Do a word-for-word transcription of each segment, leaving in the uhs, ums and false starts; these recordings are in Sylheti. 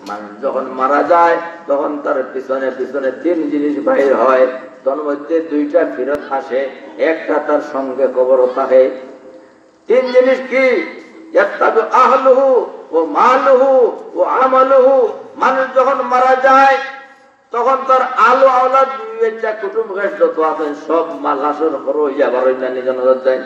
মানুষ যখন মারা যায়, তখন তার পিছনে পিছনে তিন জিনিস বাইর হয়। তার মধ্যে দুইটা ফিরত আসে, একটা তার সঙ্গে কবরো থাকে। তিন জিনিস কি? ইয়াত্তাবি আহলুহু ওয়া মালুহু ওয়া আমালুহু। মানুষ যখন মারা যায়, তখন তার আহলু আওলাদ, বিবি বাচ্চা, কুটুম খেশ যত আছইন, সব মা-, লাশর খরো অইয়া আবার অইন্যান্য জানাজাত যায়।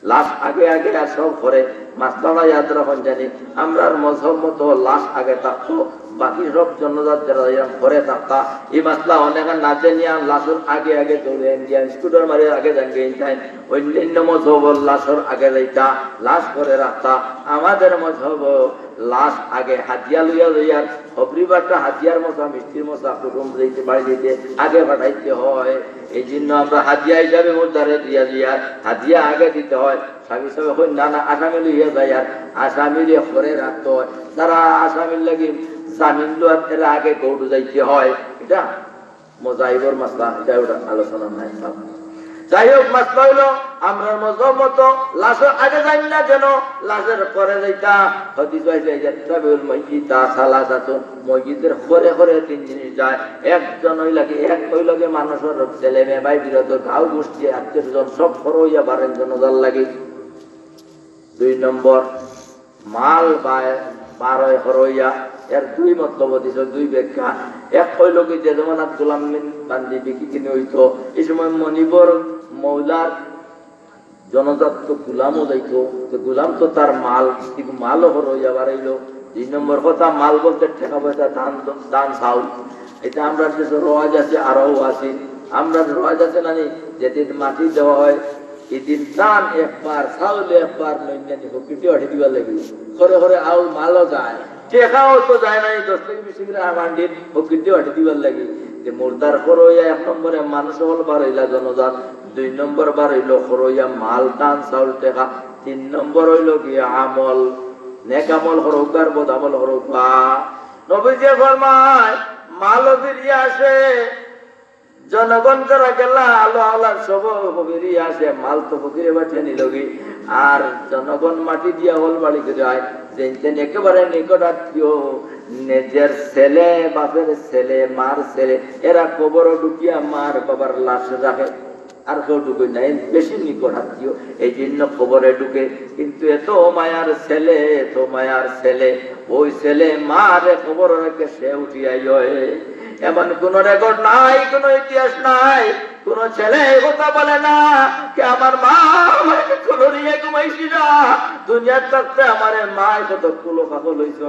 লাশ আগে আগে আর সব খরো। মাসলাটা ইয়াদ রাখইন জানি, আমরার মজহব মতো লাশ আগে থাকতো, বাকি সব জানাজাত যারা যাইরাম খরো থাকতা। ই মাসলা অনেকে না জানিয়া লাশর আগে আগে দৌড়ে ইন্ডিয়ান স্কুটার মারি আগে যাইন গিয়া ইনতাই। অইন্যান্য মজহবর লাশর আগে যাইতা, লাশ খরো রাখতা। আমাদের মজহব লাশ আগে হাদিয়া লইয়া যাইয়ার, খবরি বাটা হাদিয়ার মশা, মিষ্টির মশা, কুটুম যাইতে বাড়ি যাইতে আগে পাঠাইতে হয়। এই জন্য আমরা হাদিয়া হিসাবে মুর্দারে দিয়া দিয়ার, হাদিয়া আগে দিতে হয়। সাবি সাবে কইন, "না, না, আসামি লইয়া যাইয়ার, আসামিরে খরো রাখতে হয়।" যারা আসামির লাগি জামিন লওয়ার, এরা আগে কোর্টে যাইতে হয়। এটা মজাহিবর মাসলা, এটা ওটা আলোচনা নাই। যাই হোক, মাসলা অইলো, আমরার মজহব মতো লাশর আগে যাইন না যেন, লাশর খরো যাইতা। হাদিস অইছে, "ইয়াত্তাবিউল মাইয়িতা সালাসাতুন", মইয়িতর খরো খরো তিন জিনিস যায়। একজন অইলা কি, এক অইলো গি মানুষর ছেলে মেয়ে, ভাই বিরাদর, গাঁও গোষ্ঠী, আত্মীয় স্বজন সব খরো অইয়া বারেন জানাজার লাগি। দুই নম্বর, মাল বায়-, বার অয় খরো অইয়া, এর দুই মতলব দিছে, দুই ব্যাখ্যা। এক অইলো গি যে জমানাত গোলাম মিন-, বান্দি বিক্রি কিনে অইতো, ই সময় মনিবর মৌলার জানাজাত তো গোলামও যাইতো, তো গোলাম তো তার মাল, কিন্তু মালও খরো অইয়া বারাইলো। দুই নম্বর কথা, মাল বলতে টেকা পয়সা, ধান, ধান চাউল। এটা আমরার দেশো রওয়াজ আছে, আরো আছে। আমরার রওয়াজ আছে নানি, যেদিন মাটি দেওয়া হয়, ইদিন ধান একবার, চাউল একবার, লইন্যানি ফকিররে পাঠাই দিবার লাগি। খরো খরো আউল মালও যায়, টেকাও তো যায় না, এই দশ টাকা বিশ টাকা আমার দিন ফকিররে পাঠাই দিবার লাগি। যে মুর্দার খরো অইয়া এক নম্বরে মানুষ অকল বার অইলা জানাজাত, দুই নম্বর বার অইলো খরো অইয়া মাল, ধান, চাউল, টেকা, তিন নম্বর অইলো গিয়া আমল, নেক আমল করউক্কা আর বদ আমল করউক্কা। নবীজিয়ে ফরমায়, মালও ফিরিয়া আসে, জনগণ যারা গেলা, আলো আওলাদ সব ফিরিয়া আসে, মাল তো ফকিরে পাঠাই নিলো গি। আর জনগণ মাটি দিয়া হল বাড়ি করে যায়, যেইন তেইন একেবারে নিকট আত্মীয়, নিজের ছেলে, বাপের ছেলে, মার ছেলে, এরা কবরো ঢুকিয়া মার বাবার লাশ রাখে। আর কেউ ঢুকে নাই, বেশি নিকট আত্মীয়, এই জন্য কবরে ঢুকে। কিন্তু এত মায়ার ছেলে, এত মায়ার ছেলে, ওই ছেলে মারে কবর রেখে সে উঠিয়া আয়। এমন কোনো রেকর্ড নাই, কোনো ইতিহাস নাই, কোনো ছেলে এই কথা বলে না যে আমার মা আমারে কুলো নিয়া ঘুমাইছিল, দুনিয়াত থাকতে আমারে মায় কত কুলো কাপড় লইছে,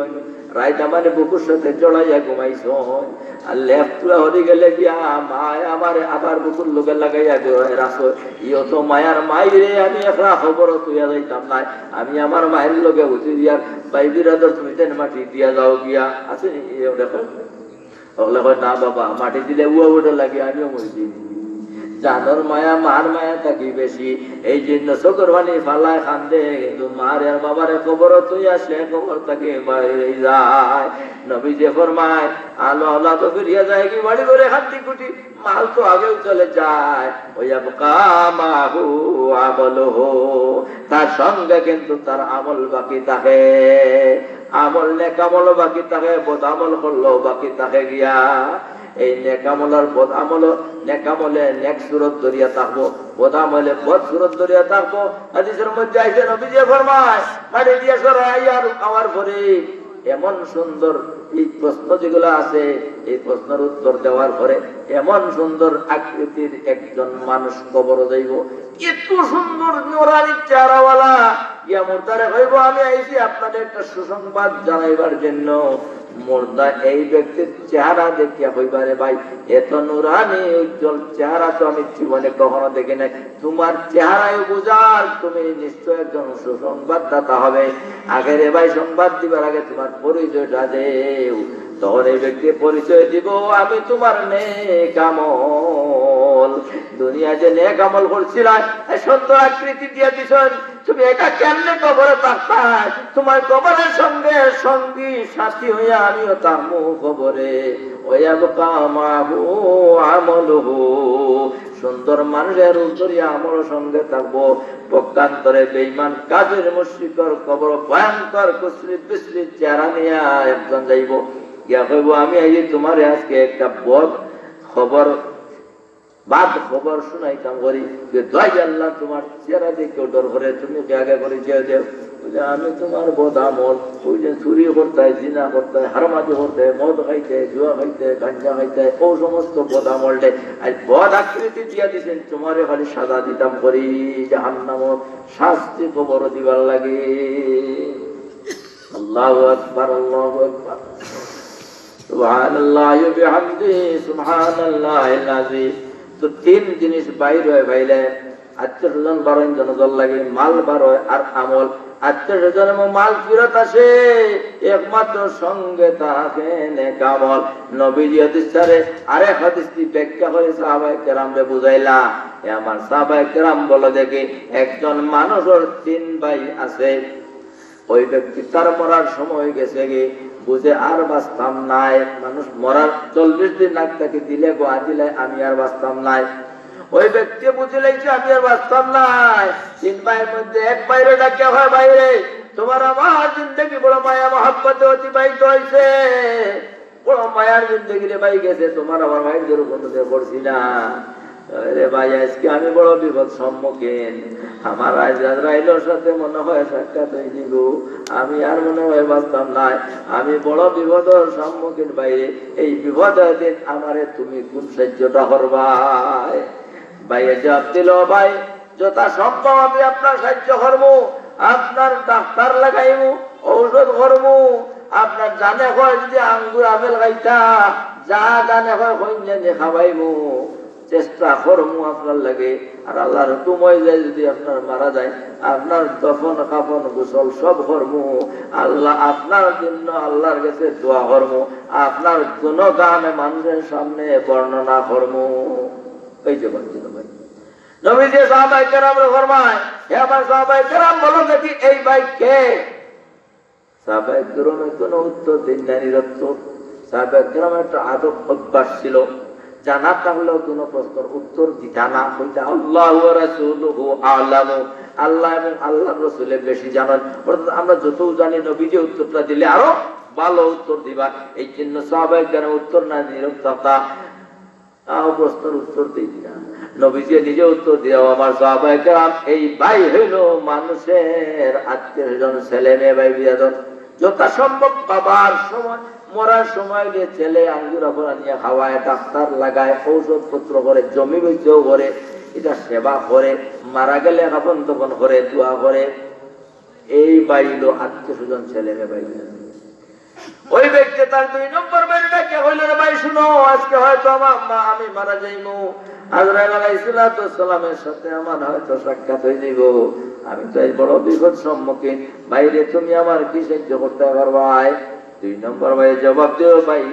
রাইত আমারে বুকুর সাথে জড়াইয়া ঘুমাইছে। আর লেপ তুলা হরি গেলে গিয়া মায় আমারে আবার বুকুর লগে লাগাইয়া ঘুমায় রাখো। ইও তো মায়ার মাই রে, আমি একলা কবরো থইয়া যাইতাম নায়। আমি আমার মায়ের লগে উঠি দিয়ার, ভাই বিরাদর, তুমি তেইন মাটি দিয়া যাও গিয়া। আছে নি? ইয়ে দেখো। হকলে কয়, "না বাবা, মাটি দিলে উয়া উঠে লাগে, আমিও মরি দিই।" জানর মায়া, মার মায়া থাকি বেশি, এই জন্য চোখর পানি ফালায় কান্দে, কিন্তু মারে আর বাবারে কবরো থইয়া সে কবর থাকি বাইরে যায়। নবীজিয়ে ফরমায়, আলো আওলাদ ফিরিয়া যায় গি বাড়ি ঘরে, কান্দি কুটি, মাল তো আগেউ চলে যায়, ওয়া ইয়াবকা মাহু আমলুহু, তার সঙ্গে কিন্তু তার আমল বাকি থাকে, আমল, নেক আমলও বাকি থাকে, বদ আমল করলেও বাকি থাকে গিয়া। এই নেক আমল আর বদ আমল, নেক আমলে নেক সুরত ধরিয়া থাকবো, বদ আমলে বদ সুরত ধরিয়া থাকবো। হাদিসের মধ্যে আইছে, নবীজিয়ে ফরমায়, মাটি দিয়া সরাইয়া আর খাওয়ার পরে এমন সুন্দর এই প্রশ্ন যেগুলা আছে, এই প্রশ্নের উত্তর দেওয়ার পরে এমন সুন্দর আকৃতির একজন মানুষ কবরো যাইবো, এত সুন্দর নুরানি চেহারাওয়ালা, গিয়া মুর্দারে কইবো, "আমি আইছি আপনারে একটা সুসংবাদ জানাইবার জন্য।" মুর্দা এই ব্যক্তির চেহারা দেখিয়া কইবা, "রে ভাই, এত নুরানি উজ্জ্বল চেহারা তো আমি জীবনে কখনো দেখি নাই। তোমার চেহারায় বুঝার তুমি নিশ্চয় একজন সুসংবাদদাতা হবে। আগে রে ভাই, সংবাদ দিবার আগে তোমার পরিচয়টা দেও।" তখন এই ব্যক্তি পরিচয় দিবো, "আমি তোমার নেক আমল, দুনিয়া যে নেক আমল করছিলায়, এই সুন্দর আকৃতি দিয়া দিছইন, তুমি এটা কেমনে কবরে থাকতায়? তোমার কবরের সঙ্গে সঙ্গী সাথী হইয়া আমিও থাকমু কবরে।" ওয়া ইয়াবকা মাহু আমলুহু। সুন্দর মানুষের উত্তরীয় আমল সঙ্গে থাকবো। পক্ষান্তরে বেঈমান কাফির মুশরিকর কবর ভয়ঙ্কর কুশ্রী বিশ্রী চেহারা নিয়া একজন যাইবো। গিয়া কইবো, "আমি আইছি তুমারে আজকে একটা বদ খবর, বাদ খবর শুনাইতাম করি, যে দোয়াই আল্লাহ তুমার চেহারা দেখে ডর করে, তুমি কি আগে করি যে দেও?" বুলে, "আমি তুমার বদ আমল, ওই যে চুরি করতায়, জিনা করতায়, হারামাদি করতায়, মদ খাইতায়, জুয়া খাইতায়, গাঞ্জা খাইতায়, ও সমস্ত বদ আমলটাই, আর বদ আকৃতি দিয়া দিছেন, তুমারে খালি সাজা দিতাম করি, জাহান্নামর শাস্তি কবর দিবার লাগি।" আল্লাহু আকবার, আল্লাহু আকবার। সুবহানাল্লাহি ওয়া বিহামদিহি, সুবহানাল্লাহিল আযীম। তো তিন জিনিস বাইর অয় ভাইলে, আত্মীয় স্বজন বারইন নজর লাগে, মাল বারয় আর আমল। আত্মীয় স্বজন এবং মাল ফিরত আসে একমাত্র সঙ্গে থাকে নেক আমল। নবীজি হাদিস ছাড়ে আরেক হাদিস দি ব্যাখ্যা করে সাহাবায়ে কেরামরে বুঝাইলা। এ আমার সাহাবায়ে কেরাম, বলো দেখি, একজন মানুষর তিন ভাই আছে, ওই ব্যক্তি তার মরার সময় গেছে গি, বুঝে আর বাঁচতাম নায়। মানুষ মরার চল্লিশ দিন আগ থাকি দিলে গোয়া দিলে, "আমি আর বাঁচতাম নায়।" ওই ব্যক্তি বুঝিলাইছে, "আমি আর বাঁচতাম নায়।" তিন ভাইর মধ্যে এক ভাইরে ডাকিয়া কয়, "ভাইরে, তুমার আমার জিন্দেগি বড় মায়া মহব্বতে অতিবাহিত অইছে, বড় মায়ার জিন্দেগি রে ভাই গেছে, তুমার আমার ভাইর জন্য কোনো দে করছি না।" "আরে ভাই, আজকে আমি বড় বিপদ সম্মুখীন, আমার আজ আজরাইলর সাথে মনে হয় সাক্ষাৎ অই যিবো, আমি আর মনে হয় বাঁচতাম নায়, আমি বড় বিপদর সম্মুখীন ভাইরে, এই বিপদর দিন আমারে তুমি কোন সাহায্যটা করবায়?" ভাইয়ে জবাব দিল, "ভাই, যথাসম্ভব আমি আপনার সাহায্য করমু, আপনার ডাক্তার লাগাইমু, ঔষধ করমু, আপনার জানে কয় যদি আঙ্গুর আপেল খাইতা, যা জানে কয় কইন্যা নি খাওয়াইমু, চেষ্টা করমু আপনার লাগি। আর আল্লাহর হুকুম অই যায় যদি আপনার মারা যায়, আপনার দফন কাফন গোসল সব করমু। আল্লাহ আপনার জন্য আল্লাহর কাছে দোয়া করমু, আপনার গুণগান মানুষের সামনে বর্ণনা করমু।" এই যে বলছিল ভাই, নবীজি সাহাবায়ে কেরামরে ফরমায়, "হে আমার সাহাবায়ে কেরাম, বলো দেখি এই ভাই কে?" সাহাবায়ে কেরামে কোনো উত্তর দেন না, নিরুত্তর। সাহাবায়ে কেরামের একটা আদব অভ্যাস ছিল, জানা থাকলেও কোনো প্রশ্নর উত্তর দিতা না, কইতা, "আল্লাহু ওয়া রাসূলুহু আ'লামু", আল্লাহ এবং আল্লাহর রসুলে বেশি জানেন। অর্থাৎ আমরা যতও জানি, নবীজি উত্তরটা দিলে আরো ভালো উত্তর দিবা। এই জন্য সাহাবায়ে কেরাম উত্তর না, নিরুত্তর থাকতা। তাও প্রশ্নর উত্তর দিই না। নবীজি নিজে উত্তর দিয়া, "ও আমার সাহাবায়ে কেরাম, এই ভাই হইল মানুষের আত্মীয় স্বজন, ছেলে মেয়ে, ভাই বিরাদর। যথাসম্ভব বাবার সময়, মরার সময় যে ছেলে আঙ্গুর আপেল আনিয়া খাওয়ায়, ডাক্তার লাগায়, ঔষধপত্র করে, জমি বেচেও করে, এটা সেবা করে, মারা গেলে কাফন দাফন করে, দোয়া করে, এই ভাই হইল আত্মীয় স্বজন, ছেলে মেয়ে, ভাই বিরাদর।" ওই ব্যক্তি তার দুই নম্বর ভাইরে ডাকিয়া কইল, "রে ভাই, শুনো, আজকে হয়তো আমার মা, আমি মারা যাইমু। আজরাইল আলাইহিস সালাতু ওয়াস সালামের সাথে আমার হয়তো সাক্ষাৎ অই যাইবো। আমি তো এই বড় বিপদ সম্মুখীন। ভাইরে, তুমি আমার কি সাহায্য করতায় পারবায়?" দুই নম্বর ভাইয়ে জবাব দিল, "ভাই,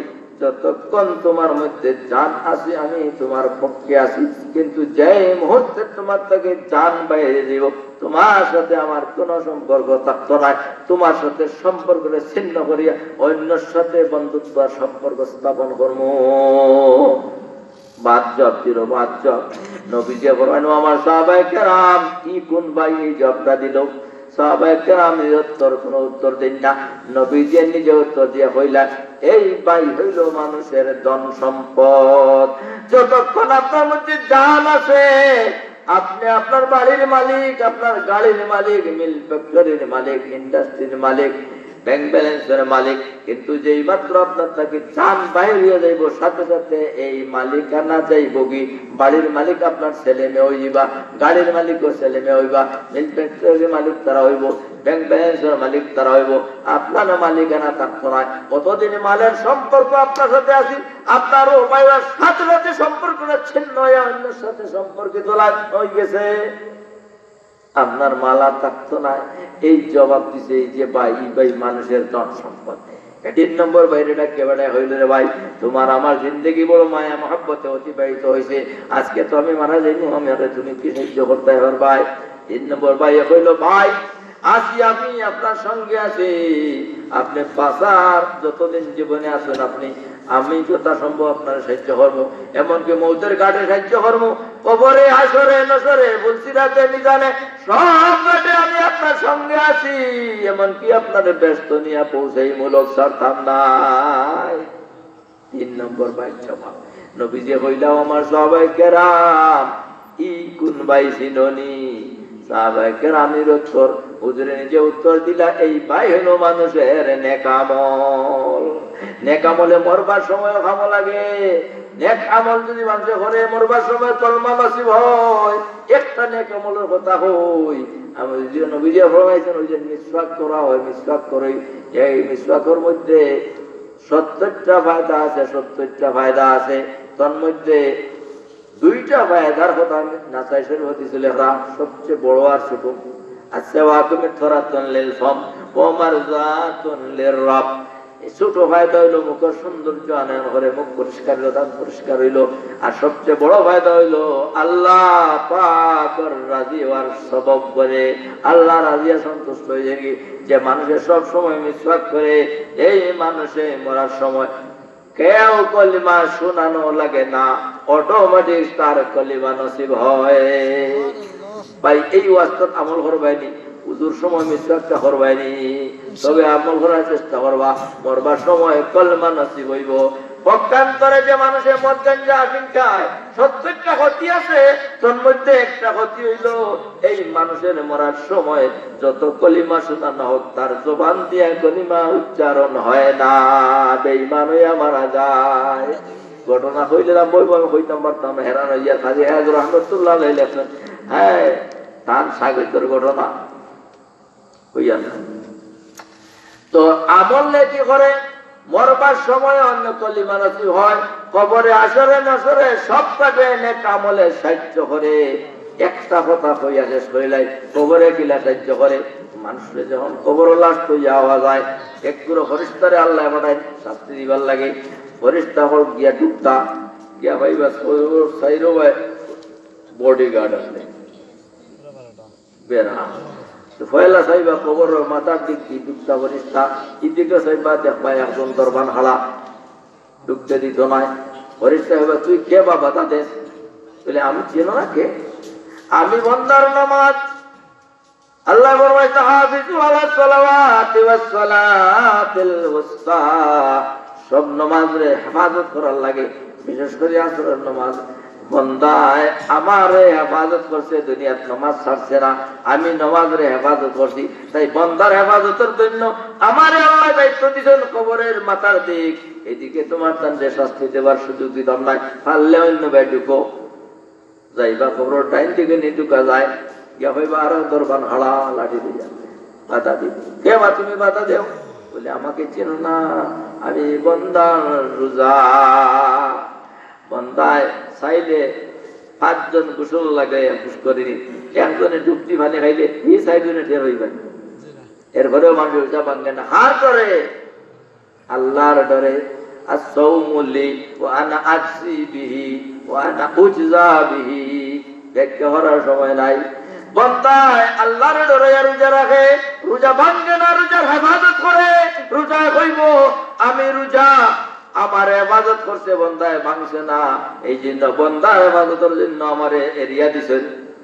যতক্ষণ তুমার মধ্যে জান আছে, আমি তুমার পক্ষে আছি, কিন্তু যেই মুহূর্তে তুমার থাকি জান বাইরে যাইবো, তুমার সাথে আমার কোনো সম্পর্ক থাকতো নায়, তুমার সাথে সম্পর্করে ছিন্ন করিয়া অন্যর সাথে বন্ধুত্ব আর সম্পর্ক স্থাপন করমু।" বাদ জব দিল, বাদ জব। নবীজি ফরমাইন, "ও আমার সাহাবায়ে কেরাম, ই কোন ভাই এই জবটা দিল?" সাহাবায়ে কেরাম নিরুত্তর, কোনো উত্তর দেন না। নবীজি নিজে উত্তর দিয়া কইলা, "এই ভাই হইল মানুষের ধন সম্পদ। যতক্ষণ আপনার মধ্যে জান আছে, আপনি আপনার বাড়ির মালিক, আপনার গাড়ির মালিক, মিল ফ্যাক্টরির মালিক, ইন্ডাস্ট্রির মালিক, ব্যাংক ব্যালেন্সের মালিক, কিন্তু যেই মাত্র আপনার থাকি জান বাইর হইয়া যাইবো, সাথে সাথে এই মালিকানা যাইবো গি। বাড়ির মালিক আপনার ছেলে মেয়ে অইবা, গাড়ির মালিকও ছেলে মেয়ে অইবা, মিল ফ্যাক্টরির মালিক তারা অইবো, ব্যাংক ব্যালেন্সের মালিক তারা অইবো, আপনার মালিকানা থাকতো নায়। কতদিন মালের সম্পর্ক আপনার সাথে আছে, আপনার ও ভাইয়ের সাথে সাথে সম্পর্কটা ছিন্ন হইয়া অন্যর সাথে সম্পর্কিত লাগ-, হয়ে গেছে, আপনার মাল আর থাকতো নায়।" এই জবাব দিছে এই যে ভাই, এই ভাই মানুষের ধন সম্পদ। তিন নম্বর ভাইরে ডাকিয়া বেটায় কইল, "রে ভাই, তুমার আমার জিন্দেগি বড় মায়া মহব্বতে অতিবাহিত হইছে, আজকে তো আমি মারা যাইমু, আমারে তুমি কি সাহায্য করতায় পারবায়?" তিন নম্বর ভাইয়ে কইল, "ভাই, আছি আমি, আপনার সঙ্গে আছি, আপনি বাঁচার যতদিন জীবনে আছেন আপনি, আমি যথাসম্ভব আপনারে সাহায্য করমু, এমনকি মৌতের ঘাটে সাহায্য করমু, কবরে, হাশরে, নশরে, পুলসিরাতে, মিজানে, সব ঘাটে আমি আপনার সঙ্গে আছি, এমনকি আপনারে বেহেস্তো নিয়া পৌঁছাইমু, ছাড়তাম নায়।" তিন নম্বর ভাইর জবাব। নবীজিয়ে কইলা, "ও আমার সাহাবায়ে কেরাম, ই কুন ভাই চিননি?" সাহাবায়ে কেরাম নিরুত্তর। হুজুরে নিজে উত্তর দিলা, "এই ভাই হইল মানুষের নেক আমল।" নেক আমলে মরবার সময় কামো লাগে। নেক আমল যদি মানুষে করে, মরবার সময় কলমা নসিব হয়। একটা নেক আমলের কথা কই, আমি যদি নবীজিয়ে ফরমাইছেন, ওই যে মিসওয়াক করা হয়, মিসওয়াক করে, এই মিসওয়াকর মধ্যে সত্তরটা ফায়দা আছে, সত্তরটা ফায়দা আছে। তার মধ্যে দুইটা ফায়দার কথা আমি নাসাই শরীফ হাদিসে লেখরা, সবচেয়ে বড় আর ছোট। আসসিওয়াকু মিতহারাতুন লিল ফাম ওয়া মারযাতুন লির রাব। এই ছোট ফায়দা হইল মুখের সৌন্দর্য আনয়ন করে, মুখ পরিষ্কার হইল, দাঁত পরিষ্কার হইল। আর সবচেয়ে বড় ফায়দা হইল আল্লাহ পাকর রাজি হওয়ার সবব বলে, আল্লাহ রাজি আর সন্তুষ্ট হয়ে যায়। যে মানুষের সব সময় মিসওয়াক করে, এই মানুষে মরার সময় কেউ কলিমা শোনানো লাগে না, অটোমেটিক তার কলিমা নসিব হয়। ভাই, এই ওয়াজটাত আমল করবায়নি, উজুর সময় মিসওয়াকটা করবায়নি, তবে আমল করার চেষ্টা করবা, মরবার সময় কলিমা নসিব হইব। পক্ষান্তরে যে মানুষে মদ গাঞ্জা আফিম খায়, সত্তরটা ক্ষতি আছে, তার মধ্যে একটা ক্ষতি হইল, এই মানুষের মরার সময় যত কলিমা শোনানো হোক, তার জবান দিয়া কলিমা উচ্চারণ হয় না, বেঈমান হইয়া মারা যায়। ঘটনা কইলে না, বই বই কইতাম পারতাম না, হেরান হইয়া কাজী হায়াত রহমতুল্লাহ আলাইহি লেখছেন। হ্যাঁ, তার সাগরর ঘটনা কইয়া না। তো আমল নেকি করে, মরবার সময় অন্য কলিমা নসিব হয়, কবরে হাশরে নাশরে সব কাজে নেক আমলে সাহায্য করে। একটা কথা কইয়া শেষ করিলাই, কবরে কিলা সাহায্য করে? মানুষরে যখন কবর লাশ তো যাওয়া যায়, এক গুরু ফরিস্তারে আল্লাহ পাঠায় শাস্তি দিবার লাগে। ফরিস্তা হল গিয়া ঢুকতা, গিয়া ভাইবা সাইরো ভাই বডিগার্ড আছে, বেড়া। তো পয়লা চাইবা কবর মাথার দিক দিয়ে ঢুকতা ফরিস্তা, এদিকে চাইবা দেখবা একজন দরবান হালা, ঢুকতে দিত নাই। ফরিস্তা কইবা, "তুই কে বাবা তাদের?" বলে, "আমি চিনো না কে, আমি বন্দার নামাজ।" আল্লাহ ফরমাইছে, "হাফিজু আলা সালাওয়াতি ওয়াস সালাতিল উস্তা।" সব নমাজরে হেফাজত করার লাগে, বিশেষ করে আসরের নমাজ। বন্দায় আমারে হেফাজত করছে, দুনিয়াত নমাজ ছাড়ছে না, আমি নমাজরে হেফাজত করছি। তাই বন্দার হেফাজতের জন্য আমারে আল্লাহ দায়িত্ব দিয়েছেন কবরের মাথার দিক, এদিকে তোমার তানরে শাস্তি দেবার সুযোগ দিতাম না, পারলে অন্য ভাই ঢুকো। যাইবা কবরর ডাইন দিকে নি ঢুকা যায়, গিয়া পাইবা আরো দরবান হালা লাঠি দিয়া বাধা দিবে। "কে বা তুমি বাধা দেও?" বলে, "আমাকে চিনো না, আমি বন্দার রোজা।" বন্দায় চাইলে পাঁচজন গোসল লাগাইয়া গোসল করে নি, একজনে ডুবতি পানি খাইলে এই চাইরজনে টের হইবেন। এরপরেও মানুষ রোজা ভাঙে না, হার করে আল্লাহর ডরে। "আস-সাওমু লি ওয়া আনা আজজি বিহি ওয়া আনা উজজা বিহি।" ব্যাখ্যা করার সময় নাই। বন্দায় আল্লাহর ডরে রোজা রাখে, রোজা ভাঙে না, রোজার হেফাজত করে। রোজায় কইব, "আমি রোজা, আমার হেফাজত করছে, বন্দায় ভাঙছে না, এই জন্য বন্দার হেফাজতের জন্য আমারে এরিয়া দিছেন।"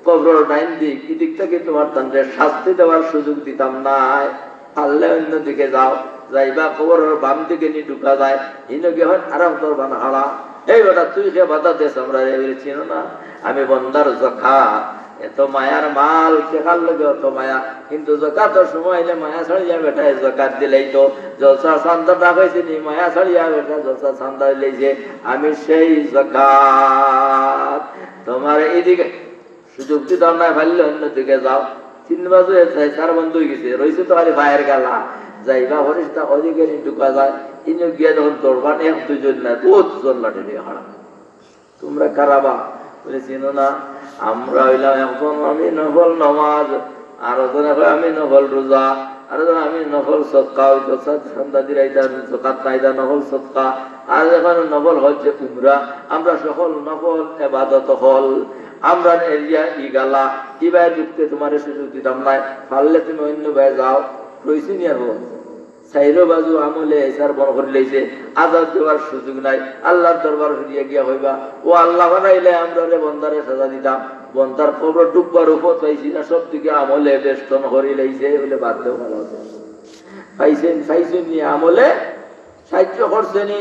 কবরর ডাইন দিক, এদিক থেকে তোমার তানরে শাস্তি দেওয়ার সুযোগ দিতাম নায়। পারলে অন্য দিকে যাও, যাইবা কবরর বাম দিকে নি ঢুকা যায়, হিনো গিয়া হয় আরব দরবান হালা। "এই বেটা, তুই কে বাধা দেস আমরা, এবারে চিনো না? আমি বন্দার জকাত।" এত মায়ার মাল, টেকার লগে অত মায়া, কিন্তু জকাতর সময় আইলে মায়া ছাড়িয়া বেটায় জকাত দিলেই তো। জলসা চান্দা ডাকাইছে নি, মায়া ছাড়িয়া বেটা জলসা চান্দা দিলেইছে। আমি সেই জকাত। তোমার এইদিকে সুযোগ দিতাম না, পারলে অন্যদিকে যাও। তিন বাজে চাই, চার বন্ধ হয়ে গেছে, রইছে তো খালি ফায়ার গালা। যাইবা ফরিস্তা ওদিকে নি ঢুকা যায়, ইনো গিয়া যখন দরবান এক দুইজন না, বহুত জন লাঠি নিয়ে খাড়া। "তোমরা কারা বা?" বলে, "চিনো না? আমরা হইলাম একজন আমি নফল নামাজ, আরো জনে কয় আমি নফল রোজা, আরো জনে আমি নফল সদকা, ওই জকাত চান্দা দিরাইতা, জকাত নাইতা, নফল সদকা, আর এখন নফল হজ্জে উমরা, আমরা সকল নফল এবাদত হল, আমরা এরিয়া ইগালা, ইবায় ঢুকতে তোমারে সুযোগ দিতাম নাই, পারলে তুমি অন্য বায় যাও।" রইছে নি আর বল? চাইরো বাজু আমলে এসার বন করি লইছে, আজাদ দেওয়ার সুযোগ নাই। আল্লাহর দরবার ফিরিয়া গিয়া কইবা, "ও আল্লাহ, বানাইলে আমরা রে বন্দারে সাজা দিতাম, বন্দার কবর ডুববার উপর পাইছি না, সব দিকে আমলে বেষ্টন করি লইছে।" বলে, "বাদ দেও, ভালো আছে।" পাইছেন, পাইছেন নি আমলে সাহায্য করছে নি?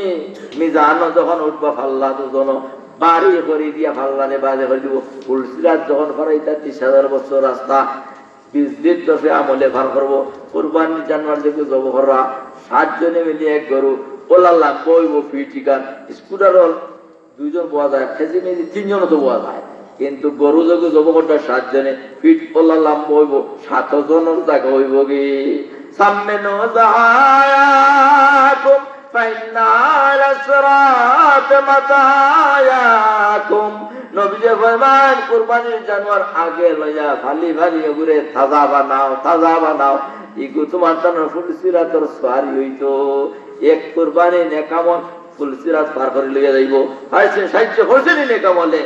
মিজানো যখন উঠবা পাল্লা দুজনও, বাড়ি করি দিয়া পাল্লারে বাজে করি দিব। ফুলসিরাত যখন পারাইতা ত্রিশ হাজার বছর রাস্তা, বিজলির দশে আমলে পার করবো। কুরবানির জানোয়ার যেগু জব কররা, সাতজনে মিলি এক গরু, ওলা লাম্বা অইবো ফিট ইখান, স্কুটারও দুইজন বওয়া যায়, কেজি মেজি তিনজনও তো বওয়া যায়, কিন্তু গরু যেগু জব করতা সাতজনে, ফিট ওলা লাম্বা অইবো, সাতজনর জাগা অইবো কি? সাম্মিনু যাহায়াকুম ফাইন্না আলাস সিরাতি মাতায়াকুম। নবীজি ফরমান, কুরবানির জানোয়ার আগে লইয়া ফালি ফালি ওগুরে তাজা বানাও, তাজা বানাও। ইগু তুমার তান ফুলসিরাতর সওয়ারি অইতো। এক কুরবানি নেক আমল ফুলসিরাত পার করি লইয়া যাইবো। পাইছে সাহায্য করছে নি নেক আমলে,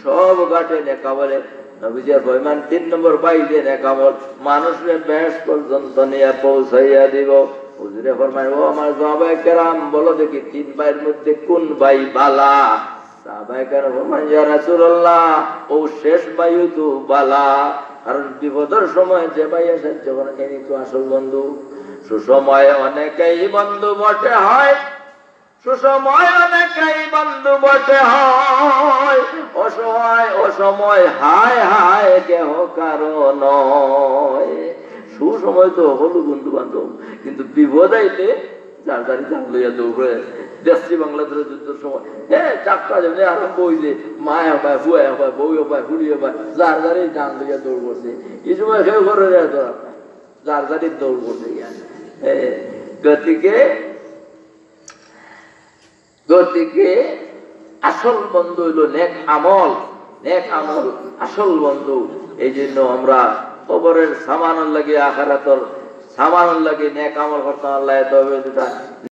সব ঘাটে নেক আমলে। নবীজি ফরমান, তিন নম্বর বাইদে নেক আমল মানুষরে বেহেশত পর্যন্ত নিয়া পৌঁছাইয়া দিব। হুজুরে ফরমায়, ও আমার সাহাবায়ে কেরাম, বলো দেখি তিন ভাইর মধ্যে কোন ভাই বালা? সাহাবায়ে কেরাম ফরমায়, ইয়া রাসূলুল্লাহ, ও শেষ ভাইও তো বালা, কারণ বিপদর সময় যে ভাই সাহায্য করে, ইনি তো আসল বন্ধু। সুসময় অনেকেই বন্ধু বটে হয়, সুসময় অনেকেই বন্ধু বটে হয়, অসহায় অসময় হায় হায় কেহ কারো নয়। সুসময় তো হকল বন্ধু বান্ধব, কিন্তু বিপদ আইলে যার যারি জান লইয়া দৌড়ে। দেখছি বাংলাদেশর যুদ্ধর সময়, এ, যাত্রা যেমনি আরম্ভ অইছে, মায় হবায়, ফুয়ায় হবায়, বউ হবায়, ফুড়ি হবায়, যার যারি জান লইয়া দৌড় করছে। এই সময় কেউ করে যায় তো, যার যারি দৌড় করছে গিয়া। এ, গতিকে গতিকে আসল বন্ধু অইলো নেক আমল, নেক আমল আসল বন্ধু। এই জন্য আমরা কবরের সামানর লাগি, আখেরাতর সামানর লাগি নেক আমল করতাম। আল্লাহ তৌফিক দিতা।